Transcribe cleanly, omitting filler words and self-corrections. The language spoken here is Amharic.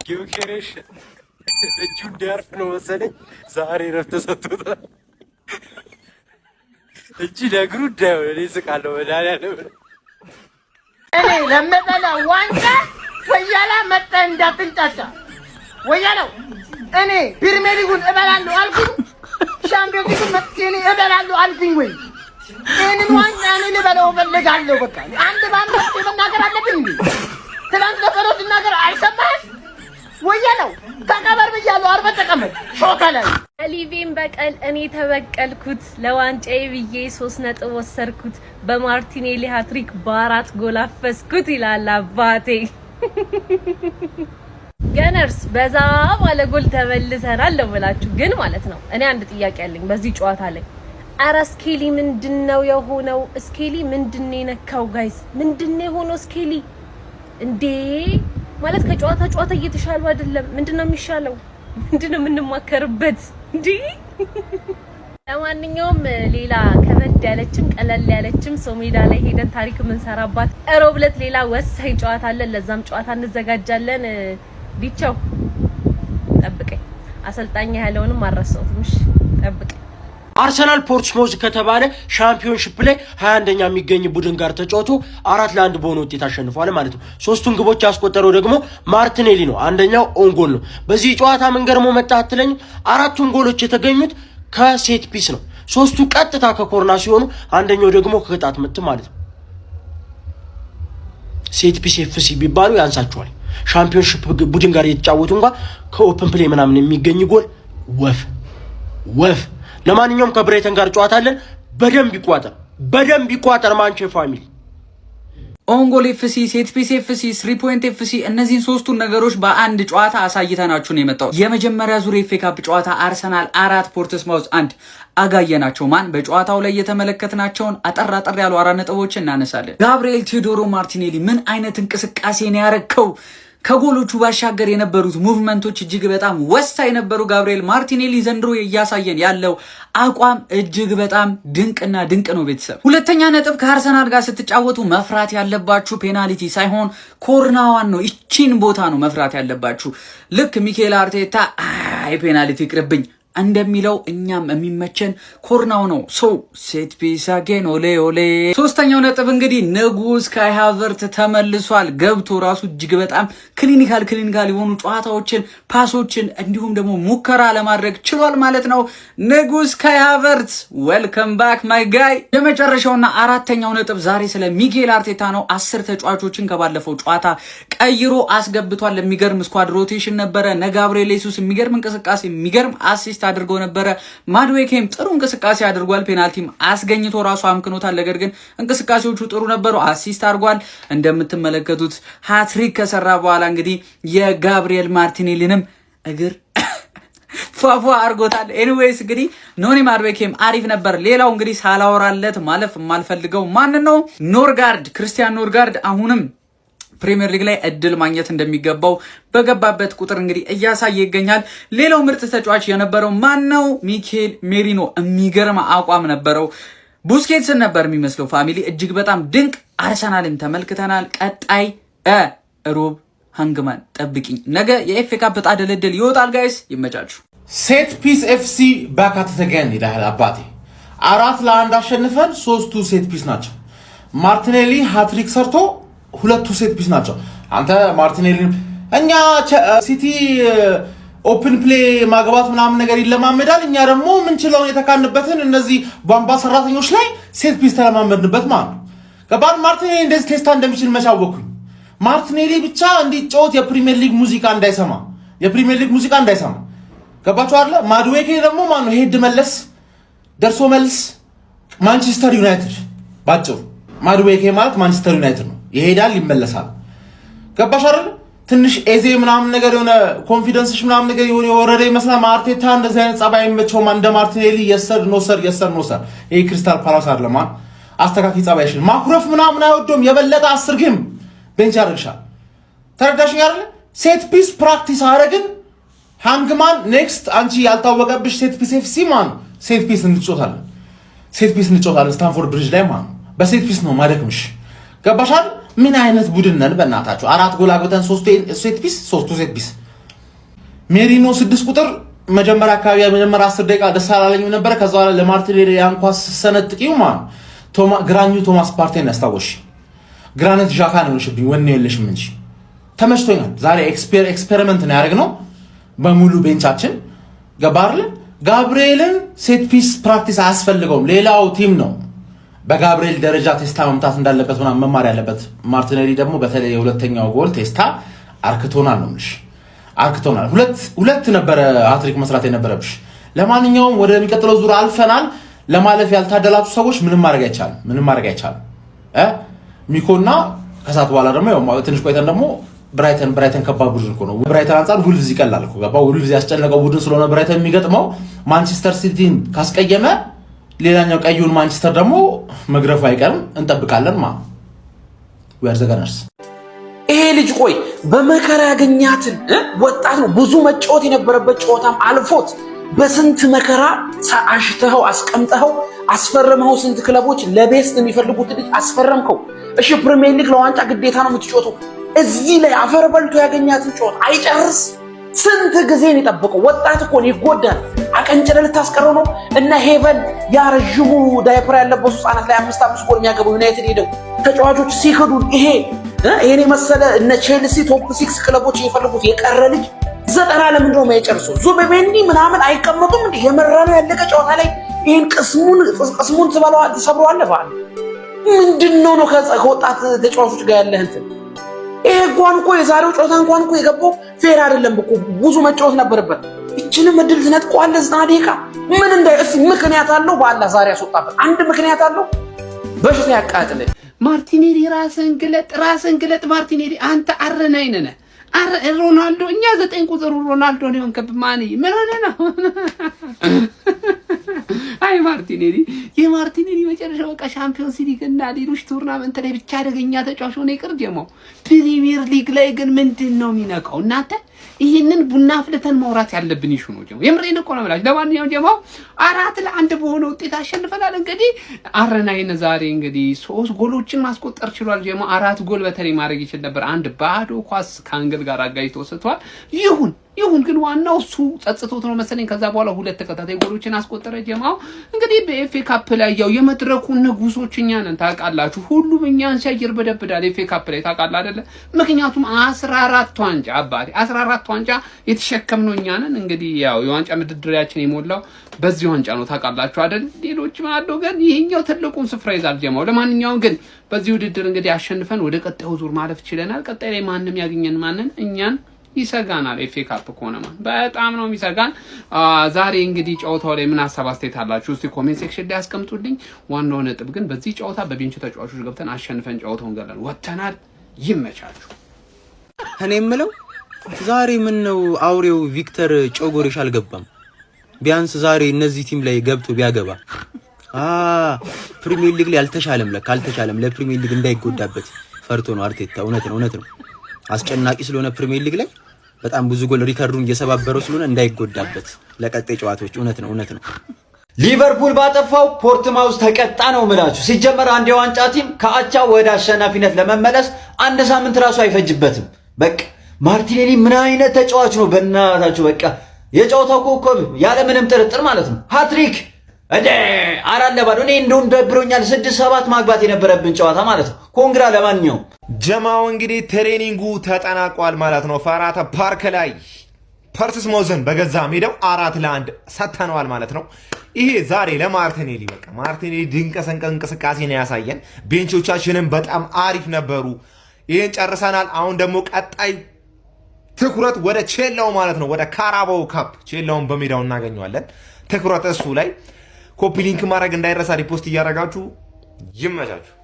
ጊዮኬሬሽ እጁ እንዲያርፍ ነው መሰለኝ ዛሬ ረፍት ተሰጥቶታል። እጅ ለእግሩ እንዳይሆን እኔ ስቃለሁ። መድኃኒዓለም። እኔ ለምበላ ዋንጫ ወያላ መጠህ እንዳትንጫጫ። ወያላው፣ እኔ ፕሪሚየር ሊጉን እበላለሁ አልኩኝ፣ ሻምፒዮንስ ሊጉን መጥቼ እኔ እበላለሁ አልኩኝ ወይ? ይህንን ዋንጫ እኔ ልበላው እፈልጋለሁ። በቃ አንድ በአንድ መጥቼ መናገር አለብኝ እንዴ? ትናንት ለፈሮ ስናገር አልሰማህም? ወያላው፣ ተቀበር ብያለሁ። አርፈህ ተቀመጥ። ሾካ ላይ። ሊቬን በቀል እኔ ተበቀልኩት። ለዋንጫዬ ብዬ 3 ነጥብ ወሰድኩት። በማርቲኔሊ ሃትሪክ በአራት ጎል አፈስኩት ይላል አባቴ። Gunners በዛ ባለ ጎል ተመልሰናል ነው ግን ማለት ነው። እኔ አንድ ጥያቄ አለኝ በዚህ ጨዋታ ላይ። አረ ስኬሊ ምንድነው የሆነው? ስኬሊ ምንድነው የነካው? Guys፣ ምንድነው የሆነው? ስኬሊ እንዴ፣ ማለት ከጨዋታ ጨዋታ እየተሻሉ አይደለም። ምንድነው የሚሻለው? ምንድነው የምንማከርበት? እንዴ፣ ለማንኛውም ሌላ ከበድ ያለችም ቀለል ያለችም ሰው ሜዳ ላይ ሄደን ታሪክ የምንሰራባት እሮብ ዕለት ሌላ ወሳኝ ጨዋታ አለን። ለዛም ጨዋታ እንዘጋጃለን። ቢቻው ጠብቀኝ። አሰልጣኝ ያለውንም አልረሳሁትም። እሺ ጠብቀኝ። አርሰናል ፖርትስሞዝ ከተባለ ሻምፒዮንሺፕ ላይ 21ኛ የሚገኝ ቡድን ጋር ተጫውቶ 4-1 በሆነ ውጤት አሸንፏል ማለት ነው። ሶስቱን ግቦች ያስቆጠረው ደግሞ ማርቲኔሊ ነው። አንደኛው own goal ነው። በዚህ ጨዋታ ምን ገርሞ መጣ አትለኝም? አራቱም ጎሎች የተገኙት ከ set piece ነው። ሶስቱ ቀጥታ ከ corner ሲሆኑ አንደኛው ደግሞ ከቅጣት ምት ማለት ነው። Set Piece FC ቢባሉ ያንሳቸዋል። ሻምፒዮንሺፕ ቡድን ጋር የተጫወቱ እንኳ ከ open play ምናምን የሚገኝ ጎል ወፍ ወፍ። ለማንኛውም ከብራይተን ጋር ጨዋታ አለን። በደንብ ይቋጠር፣ በደንብ ይቋጠር። ማንቼ family። Own goal FC፣ Set Piece FC፣ Three Point FC፣ እነዚህን ሶስቱን ነገሮች በአንድ ጨዋታ አሳይተናችሁ ነው የመጣው። የመጀመሪያ ዙር ኤፍ ኤ ካፕ ጨዋታ አርሰናል 4፣ ፖርትስማውዝ 1 አጋየናቸው። ማን በጨዋታው ላይ የተመለከትናቸውን አጠር አጠር ያሉ አራት ነጥቦችን እናነሳለን። ጋብርኤል ቴዎዶሮ ማርቲኔሊ ምን አይነት እንቅስቃሴ ነው ያረከው? ከጎሎቹ ባሻገር የነበሩት movement ኦች እጅግ በጣም ወሳኝ ነበሩ። ጋብርኤል ማርቲኔሊ ዘንድሮ እያሳየን ያለው አቋም እጅግ በጣም ድንቅና ድንቅ ነው። ቤተሰብ፣ ሁለተኛ ነጥብ፣ ከአርሰናል ጋር ስትጫወቱ መፍራት ያለባችሁ ፔናልቲ ሳይሆን ኮርናዋን ነው። ይቺን ቦታ ነው መፍራት ያለባችሁ። ልክ ሚኬል አርቴታ አይ ፔናልቲ ይቅርብኝ እንደሚለው እኛም የሚመቸን ኮርናው ነው። So set piece again፣ ኦሌ ኦሌ። ሶስተኛው ነጥብ እንግዲህ ንጉስ ካይ ሃቨርት ተመልሷል። ገብቶ ራሱ እጅግ በጣም clinical clinical የሆኑ ጨዋታዎችን፣ pass ኦችን እንዲሁም ደግሞ ሙከራ ለማድረግ ችሏል ማለት ነው። ንጉስ ካይ ሃቨርት፣ welcome back, my guy። የመጨረሻውና አራተኛው ነጥብ ዛሬ ስለ ሚኬል አርቴታ ነው። 10 ተጫዋቾችን ከባለፈው ጨዋታ ቀይሮ አስገብቷል። የሚገርም squad rotation ነበረ። እነ ጋብርኤል ጄሱስ የሚገርም እንቅስቃሴ፣ የሚገርም assist አድርጎ ነበረ። ማድዌኬም ጥሩ እንቅስቃሴ አድርጓል። ፔናልቲም አስገኝቶ ራሱ አምክኖታል። ነገር ግን እንቅስቃሴዎቹ ጥሩ ነበሩ። Assist አድርጓል። እንደምትመለከቱት ሃትሪክ ከሰራ በኋላ እንግዲህ የጋብሪኤል ማርቲኔሊንም እግር ፏፏ አድርጎታል። Anyways እንግዲህ ኖኒ ማድዌኬም አሪፍ ነበር። ሌላው እንግዲህ ሳላወራለት ማለፍ የማልፈልገው ማንን ነው? ኖርጋርድ፣ ክርስቲያን ኖርጋርድ አሁንም ፕሪሚየር ሊግ ላይ እድል ማግኘት እንደሚገባው በገባበት ቁጥር እንግዲህ እያሳየ ይገኛል። ሌላው ምርጥ ተጫዋች የነበረው ማን ነው? ሚኬል ሜሪኖ የሚገርም አቋም ነበረው። ቡስኬትስን ነበር የሚመስለው family፣ እጅግ በጣም ድንቅ። አርሰናልን ተመልክተናል። ቀጣይ ሮብ ሃንግማን ጠብቂኝ። ነገ የኤፍ ኤ ካፕ ዕጣ ድልድል ይወጣል። Guys፣ ይመቻችሁ። Set Piece FC back at it again ይላል አባቴ። 4-1 አሸንፈን ሶስቱ set piece ናቸው። ማርቲኔሊ ሃትሪክ ሰርቶ ሁለቱ set piece ናቸው። አንተ ማርቲኔሊ፣ እኛ ሲቲ open play ማግባት ምናምን ነገር ይለማመዳል። እኛ ደግሞ ምንችለውን የተካንበትን እነዚህ ቧንቧ ሰራተኞች ላይ set piece ተለማመድንበት ማለት ነው። ገባን። ማርቲኔሊ እንደዚህ ቴስታ እንደሚችል መቻወኩኝ። ማርቲኔሊ ብቻ እንዲጫወት የፕሪሚየር ሊግ ሙዚቃ እንዳይሰማ፣ የፕሪሚየር ሊግ ሙዚቃ እንዳይሰማ፣ ገባችሁ አይደለ? ማድዌኬ ደግሞ ማነው ሄድ መለስ ደርሶ መልስ ማንቸስተር ዩናይትድ። ባጭሩ ማድዌኬ ማለት ማንቸስተር ዩናይትድ ነው። ይሄዳል ይመለሳል። ገባሽ አይደል? ትንሽ ኤዜ ምናምን ነገር የሆነ confidence ሽ ምናምን ነገር የሆነ የወረደ ይመስላል። አርቴታ እንደዚህ አይነት ጸባይ አይመቸውም። እንደ ማርቲኔሊ yes sir, no sir, yes sir, no sir። ይሄ ክሪስታል ፓላስ አይደለም። አስተካኪ ጸባይሽን። ማኩረፍ ምናምን አይወደውም። የበለጠ 10 game bench ያደርግሻል። ተረዳሽኝ አይደለ? Set piece practice አረግን። ሃንግማን next አንቺ ያልታወቀብሽ Set Piece FC ማን set piece እንጫወታለን። Set piece እንጫወታለን ስታንፎርድ ብሪጅ ላይ ማን በ set piece ነው ማደክምሽ። ገባሻል? ምን አይነት ቡድን ነን በእናታችሁ? አራት ጎል አግብተን ሶስቱ set piece፣ ሶስቱ set piece። ሜሪኖ 6 ቁጥር መጀመሪያ አካባቢ የመጀመሪያ 10 ደቂቃ ደስ አላለኝም ነበረ። ከዛ በኋላ ለማርቲኔሊ ያን ኳስ ሰነጥቂው ማለት ግራኙ ቶማስ ፓርቴን ያስታወሽ ግራኒት ዣካ ነው የሆንሽብኝ። ወኔ የለሽም እንጂ ተመችቶኛል። ዛሬ experiment ነው ያደረግነው በሙሉ bench ኣችን፣ ገባ አይደል? ጋብርኤልን set piece practice አያስፈልገውም። ሌላው team ነው በጋብርኤል ደረጃ ቴስታ መምታት እንዳለበት ምናምን መማር ያለበት። ማርቲኔሊ ደግሞ በተለይ የሁለተኛው ጎል ቴስታ አርክቶናል ነው የምልሽ፣ አርክቶናል። ሁለት ሁለት ነበረ ሃትሪክ መስራት የነበረብሽ። ለማንኛውም ወደሚቀጥለው ዙር አልፈናል። ለማለፍ ያልታደላችሁ ሰዎች ምንም ማድረግ አይቻልም። ምንም ማድረግ አይቻልም። ሚኮና ከሰዓት በኋላ ደግሞ ያው ትንሽ ቆይተን ደግሞ ብራይተን፣ ብራይተን ከባድ ቡድን እኮ ነው። ብራይተን አንጻር ውልቭዝ ይቀላል እኮ፣ ገባ? ውልቭዝ ያስጨነቀው ቡድን ስለሆነ ብራይተን የሚገጥመው ማንቸስተር ሲቲን ካስቀየመ ሌላኛው ቀዩን ማንቸስተር ደግሞ መግረፉ አይቀርም። እንጠብቃለን። ማ we are the Gunners። ይሄ ልጅ ቆይ በመከራ ያገኛትን ወጣት ነው። ብዙ መጫወት የነበረበት ጨዋታም አልፎት በስንት መከራ አሽተኸው አስቀምጠኸው አስፈርመኸው ስንት ክለቦች ለ best የሚፈልጉት ልጅ አስፈረምከው። እሺ ፕሪሚየር ሊግ ለዋንጫ ግዴታ ነው የምትጫወተው። እዚህ ላይ አፈር በልቶ ያገኛትን ጨዋታ አይጨርስ። ስንት ጊዜ ነው የጠበቀው? ወጣት እኮ ነው፣ ይጎዳል። አቀንጭለ ልታስቀረው ነው። እና ሄቨን ያ ረዥሙ ዳይፐር ያለበሱ ህጻናት ላይ አምስት አምስት ጎል የሚያገቡ ዩናይትድ ሄደው ተጫዋቾች ሲክዱን ይሄን የመሰለ እነ ቼልሲ top six ክለቦች እየፈለጉት የቀረ ልጅ 90 ለምንድን ነው የማይጨርሰው? ዙቢሜንዲ ምናምን አይቀመጡም እንዴ? የመራ ነው ያለቀ ጨዋታ ላይ ይህን ቅስሙን ቅስሙን ትሰብረዋለህ። በዓል ምንድን ነው ነው ከወጣት ተጫዋቾች ጋር ያለህ እንትን? ይሄ እንኳን እኮ የዛሬው ጨዋታ እንኳን እኮ የገባው fair አይደለም እኮ፣ ብዙ መጫወት ነበረበት። ይችንም እድል ትነጥቀዋለህ። 90 ደቂቃ ምን እንደ እስኪ ምክንያት አለው? በአላህ ዛሬ ያስወጣበት አንድ ምክንያት አለው? በሽታ ያቃጥል። ማርቲኔሊ ራስን ግለጥ፣ ራስን ግለጥ። ማርቲኔሊ አንተ R nine ነህ። ሮናልዶ እኛ 9 ቁጥሩ ሮናልዶ ነው የሆንክብህ። ማን ምን ሆነ ነው? አይ ማርቲኔሊ፣ የማርቲኔሊ መጨረሻ በቃ ሻምፒዮንስ ሊግ እና ሌሎች tournament ላይ ብቻ አደገኛ ተጫዋች ሆነ ይቅር። ጀማው ፕሪሚየር ሊግ ላይ ግን ምንድን ነው የሚነካው? እናንተ ይህንን ቡና አፍልተን ማውራት ያለብን issue ነው። ጀማው የምሬን እኮ ነው የምላችሁ። ለማንኛውም ጀማው 4-1 በሆነ ውጤት አሸንፈናል። እንግዲህ R nine ዛሬ እንግዲህ ሶስት ጎሎችን ማስቆጠር ችሏል። ጀማው አራት ጎል በተለይ ማድረግ ይችል ነበር። አንድ ባዶ ኳስ ከ angle ጋር አጋጭቶ ስቷል። ይሁን ይሁን ግን ዋናው እሱ ጸጽቶት ነው መሰለኝ። ከዛ በኋላ ሁለት ተከታታይ ጎሎችን አስቆጠረ። ጀማው እንግዲህ በኤፍኤ ካፕ ላይ ያው የመድረኩ ንጉሶች እኛ ነን ታውቃላችሁ። ሁሉም እኛን ሲያይ ይርበደብዳል። ኤፍኤ ካፕ ላይ ታውቃለህ አይደለ? ምክንያቱም 14 ዋንጫ አባቴ፣ 14 ዋንጫ የተሸከምነው እኛ ነን። እንግዲህ ያው የዋንጫ መደርደሪያችን የሞላው በዚህ ዋንጫ ነው ታውቃላችሁ አይደል? ሌሎችም አሉ፣ ግን ይሄኛው ትልቁን ስፍራ ይዛል ጀማው። ለማንኛውም ግን በዚህ ውድድር እንግዲህ አሸንፈን ወደ ቀጣዩ ዙር ማለፍ ችለናል። ቀጣይ ላይ ማንም ያገኘን ማንን እኛን ይሰጋናል። ኤፍኤ ካፕ ከሆነ በጣም ነው የሚሰጋን። ዛሬ እንግዲህ ጨዋታው ላይ ምን ሀሳብ አስተያየት አላችሁ? እስቲ comment section ላይ ያስቀምጡልኝ። ዋናው ነጥብ ግን በዚህ ጨዋታ በ bench ተጫዋቾች ገብተን አሸንፈን ጨዋታውን ገለን ወጥተናል። ይመቻችሁ። እኔ የምለው ዛሬ ምን ነው አውሬው ቪክተር ጮጎሬሽ አልገባም? ቢያንስ ዛሬ እነዚህ team ላይ ገብቶ ቢያገባ። ፕሪሚየር ሊግ ላይ አልተሻለም፣ ለካ አልተሻለም። ለፕሪሚየር ሊግ እንዳይጎዳበት ፈርቶ ነው አርቴታ። እውነት ነው፣ እውነት ነው። አስጨናቂ ስለሆነ ፕሪሚየር ሊግ ላይ በጣም ብዙ ጎል ሪከርዱን እየሰባበረው ስለሆነ እንዳይጎዳበት ለቀጣይ ጨዋታዎች። እውነት ነው፣ እውነት ነው። ሊቨርፑል ባጠፋው ፖርትማውዝ ተቀጣ ነው ምላችሁ። ሲጀመር አንድ የዋንጫ team ከአቻ ወደ አሸናፊነት ለመመለስ አንድ ሳምንት ራሱ አይፈጅበትም። በቃ ማርቲኔሊ ምን አይነት ተጫዋች ነው በእናታችሁ! በቃ የጨዋታው ኮከብ ያለ ምንም ጥርጥር ማለት ነው። ሃትሪክ እንደ 4-0። እኔ እንደውም ደብሮኛል። ስድስት ሰባት ማግባት የነበረብን ጨዋታ ማለት ነው። Congra ለማንኛውም። ጀማው እንግዲህ training ኡ ተጠናቋል ማለት ነው። ፈራተ ፓርክ ላይ ፖርትስማውዝን በገዛ ሜዳው 4-1 ሰተነዋል ማለት ነው። ይሄ ዛሬ ለማርቲኔሊ በቃ ማርቲኔሊ ድንቅ እንቅስቃሴ ነው ያሳየን። Bench ኦቻችንም በጣም አሪፍ ነበሩ። ይህን ጨርሰናል። አሁን ደግሞ ቀጣይ ትኩረት ወደ ቼላው ማለት ነው፣ ወደ ካራባው ካፕ ቼላውን በሜዳው እናገኘዋለን። ትኩረት እሱ ላይ። Copy link ማድረግ እንዳይረሳ፣ repost እያደረጋችሁ። ይመቻችሁ።